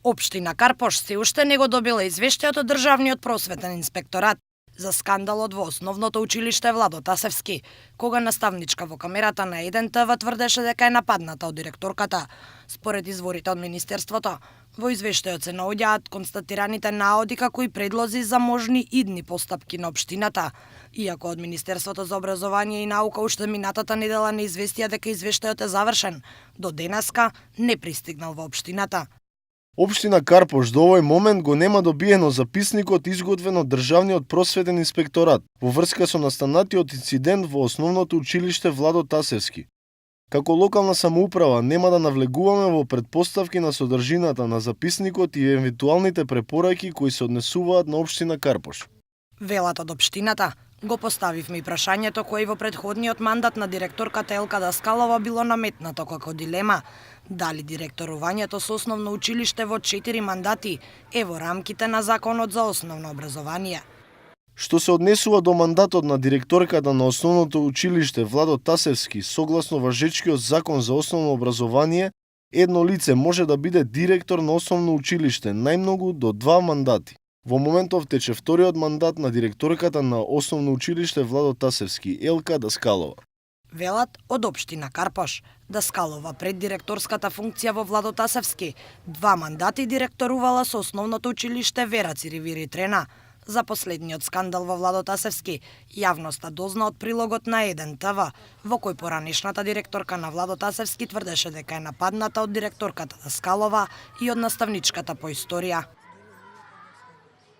Општина Карпош се уште не го добила извештајот од Државниот просветен инспекторат за скандалот во основното училиште Владо Тасевски, кога наставничка во камерата на 1 ТВ тврдеше дека е нападната од директорката. Според изворите од Министерството, во извештајот се наоѓаат констатираните наоди како и предлози за можни идни постапки на општината, иако од Министерството за образование и наука уште минатата недела не известија дека извештајот е завршен, до денеска не пристигнал во општината. Општина Карпош до овој момент го нема добиено записникот изготвен од Државниот просветен инспекторат во врска со настанатиот инцидент во основното училиште Владо Тасевски. Како локална самоуправа нема да навлегуваме во предпоставки на содржината на записникот и евентуалните препораки кои се однесуваат на општина Карпош. Велат од општината, го поставивме и прашањето кое во претходниот мандат на директорката Елка Даскалова било наметнато како дилема, дали директорувањето со основно училиште во 4 мандати е во рамките на Законот за основно образование. Што се однесува до мандатот на директорката на основното училиште Владо Тасевски, согласно важечкиот Закон за основно образование, едно лице може да биде директор на основно училиште најмногу до 2 мандати. Во моментов тече вториот мандат на директорката на основно училиште Владо Тасевски, Елка Даскалова. Велат од општина Карпош, Даскалова пред директорската функција во Владо Тасевски 2 мандати директорувала со основното училиште Вера Циривири Трена. За последниот скандал во Владо Тасевски, јавноста дозна од прилогот на 1 ТВ, во кој поранешната директорка на Владо Тасевски тврдеше дека е нападната од директорката Даскалова и од наставничката по историја.